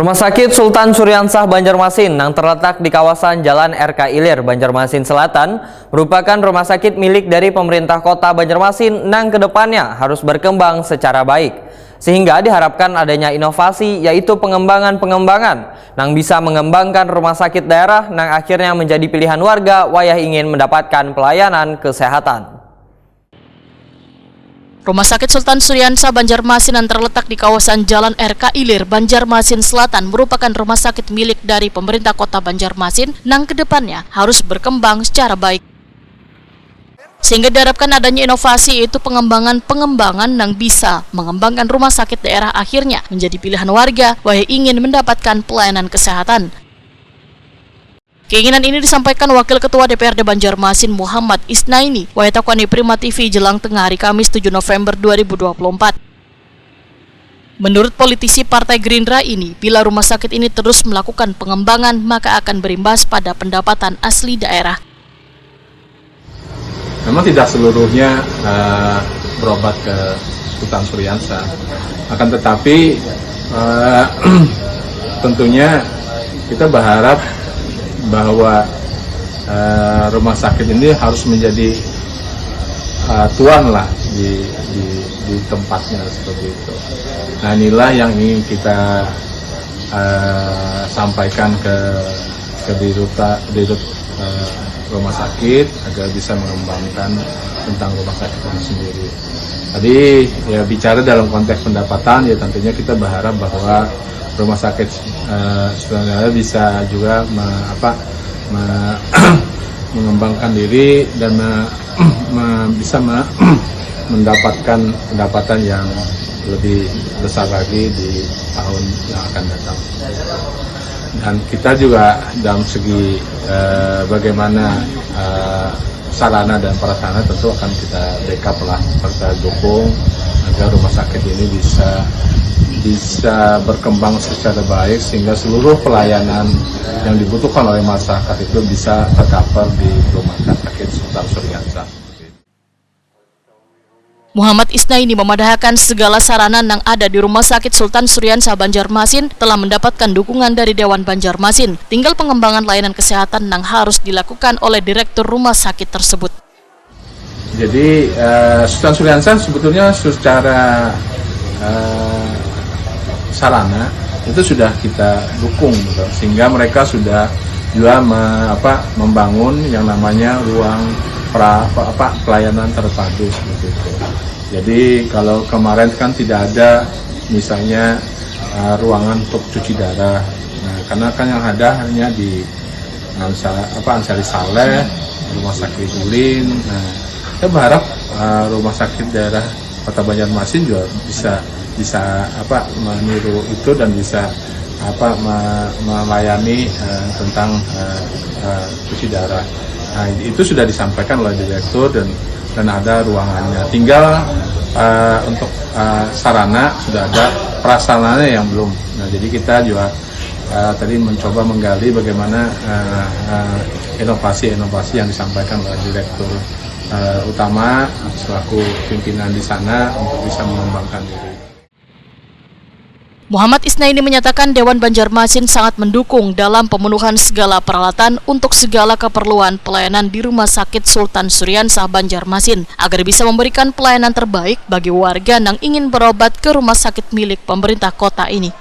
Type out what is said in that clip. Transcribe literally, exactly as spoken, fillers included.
Rumah Sakit Sultan Suriansah Banjarmasin nang terletak di kawasan Jalan R K Ilir, Banjarmasin Selatan, merupakan rumah sakit milik dari pemerintah kota Banjarmasin nang kedepannya harus berkembang secara baik. Sehingga diharapkan adanya inovasi, yaitu pengembangan-pengembangan nang bisa mengembangkan rumah sakit daerah nang akhirnya menjadi pilihan warga wayah ingin mendapatkan pelayanan kesehatan. Rumah Sakit Sultan Suriansa Banjarmasin yang terletak di kawasan Jalan R K Ilir, Banjarmasin Selatan merupakan rumah sakit milik dari pemerintah kota Banjarmasin nang kedepannya harus berkembang secara baik. Sehingga diharapkan adanya inovasi, yaitu pengembangan-pengembangan nang bisa mengembangkan rumah sakit daerah akhirnya menjadi pilihan warga wayah ingin mendapatkan pelayanan kesehatan. Keinginan ini disampaikan Wakil Ketua D P R D Banjarmasin Muhammad Isnaini, wayah takuani Prima T V jelang tengah hari Kamis tujuh November dua ribu dua puluh empat. Menurut politisi Partai Gerindra ini, bila rumah sakit ini terus melakukan pengembangan, maka akan berimbas pada pendapatan asli daerah. Memang tidak seluruhnya uh, berobat ke Sultan Suriansa, akan tetapi uh, tentunya kita berharap bahwa uh, rumah sakit ini harus menjadi uh, tuan lah di, di, di tempatnya seperti itu. Nah, inilah yang ingin kita uh, sampaikan ke ke Dirut, Dirut uh, rumah sakit agar bisa mengembangkan tentang rumah sakit itu sendiri. Tadi ya bicara dalam konteks pendapatan, ya tentunya kita berharap bahwa rumah sakit uh, sebenarnya bisa juga me, apa me, mengembangkan diri dan me, me, bisa me, mendapatkan pendapatan yang lebih besar lagi di tahun yang akan datang. Dan kita juga dalam segi uh, bagaimana uh, sarana dan prasarana tentu akan kita backup lah, kita dukung agar rumah sakit ini bisa bisa berkembang secara baik sehingga seluruh pelayanan yang dibutuhkan oleh masyarakat itu bisa tercover di rumah sakit Sultan Suriansa. Muhammad Isnaini memadahakan segala sarana nang ada di Rumah Sakit Sultan Suriansa Banjarmasin telah mendapatkan dukungan dari Dewan Banjarmasin. Tinggal pengembangan layanan kesehatan nang harus dilakukan oleh direktur rumah sakit tersebut. Jadi uh, Sultan Suriansa sebetulnya secara uh, sarana itu sudah kita dukung gitu. Sehingga mereka sudah juga me, apa, membangun yang namanya ruang pra, apa, apa pelayanan terpadu seperti itu. Jadi kalau kemarin kan tidak ada misalnya uh, ruangan untuk cuci darah. Nah, karena kan yang ada hanya di Ansa, apa Ansari Saleh, rumah sakit Ulin. Nah, saya berharap uh, rumah sakit daerah Kota Banjarmasin juga bisa bisa apa meniru itu dan bisa apa melayani uh, tentang uh, uh, cuci darah. Nah, itu sudah disampaikan oleh direktur dan dan ada ruangannya. Tinggal uh, untuk uh, sarana sudah ada, prasarananya yang belum. Nah, jadi kita juga uh, tadi mencoba menggali bagaimana uh, uh, inovasi-inovasi yang disampaikan oleh direktur uh, utama selaku pimpinan di sana untuk bisa mengembangkan diri. Muhammad Isnaini menyatakan Dewan Banjarmasin sangat mendukung dalam pemenuhan segala peralatan untuk segala keperluan pelayanan di Rumah Sakit Sultan Suriansah Banjarmasin agar bisa memberikan pelayanan terbaik bagi warga yang ingin berobat ke rumah sakit milik pemerintah kota ini.